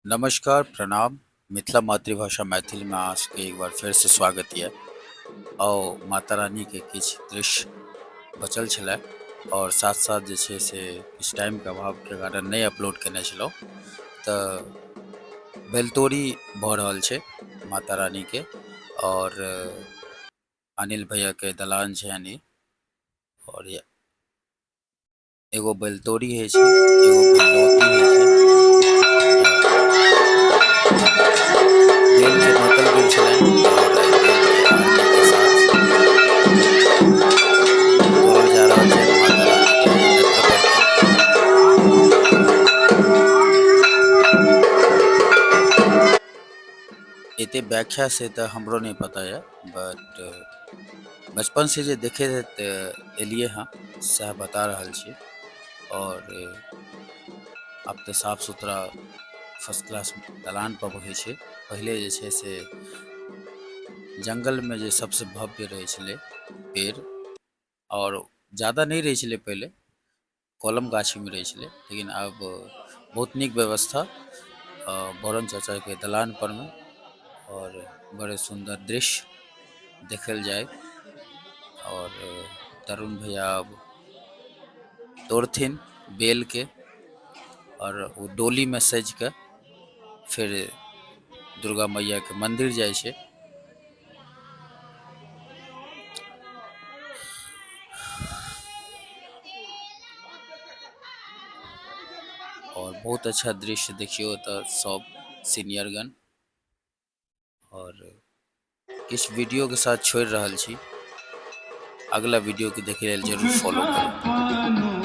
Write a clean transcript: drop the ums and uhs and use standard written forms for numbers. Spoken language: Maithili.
नमस्कार, प्रणाम। मिथिला मातृभाषा मैथिल में अहाँ सबके एक बार फेर से स्वागत ये। आओ माता रानी के किछु दृश्य बचल छलै और साथ साथ जे छै से किछु टाइम के अभाव के कारण नहि अपलोड केने छलहुँ, तऽ बेलतोरी भऽ रहल छै माता रानी के और अनिल भैया के दलान छै यानी, और एगो बेलतोरी होइ छै, एगो बेलौती होइ छै। बेल के नोतल गेल छलनि और एहि बेल के आरती के साथ तोड़ल जा रहल छै माता रानी के नेत्र पर। एते व्याख्या से तऽ हमरो नहि पता यऽ, बट बचपन से जे देखैत एलियै हँ सएह बता रहल छी। और आब तऽ साफ सुथरा फर्स्ट क्लास दलान पर होइ छै। पहिले जे छै से जंगल में जे सबसे भव्य रहै छलै पेड़, और ज्यादा नहि रहै छलै पहिले, कलम गाछी में रहै छलै, लेकिन आब बहुत नीक व्यवस्था वरुण चाचा के दलान पर में, और बड़े सुंदर दृश्य देखल जाय। और तरुण भैया अब तोड़थिन बेल के और वो डोली में सज के फिर दुर्गा मैया के मंदिर जाय छै। और बहुत अच्छा दृश्य देखियो तऽ सब सीनियरगण, और किछु वीडियो के साथ छोड़ रहल छी, अगला वीडियो के देखे लेल जरूर फॉलो करू।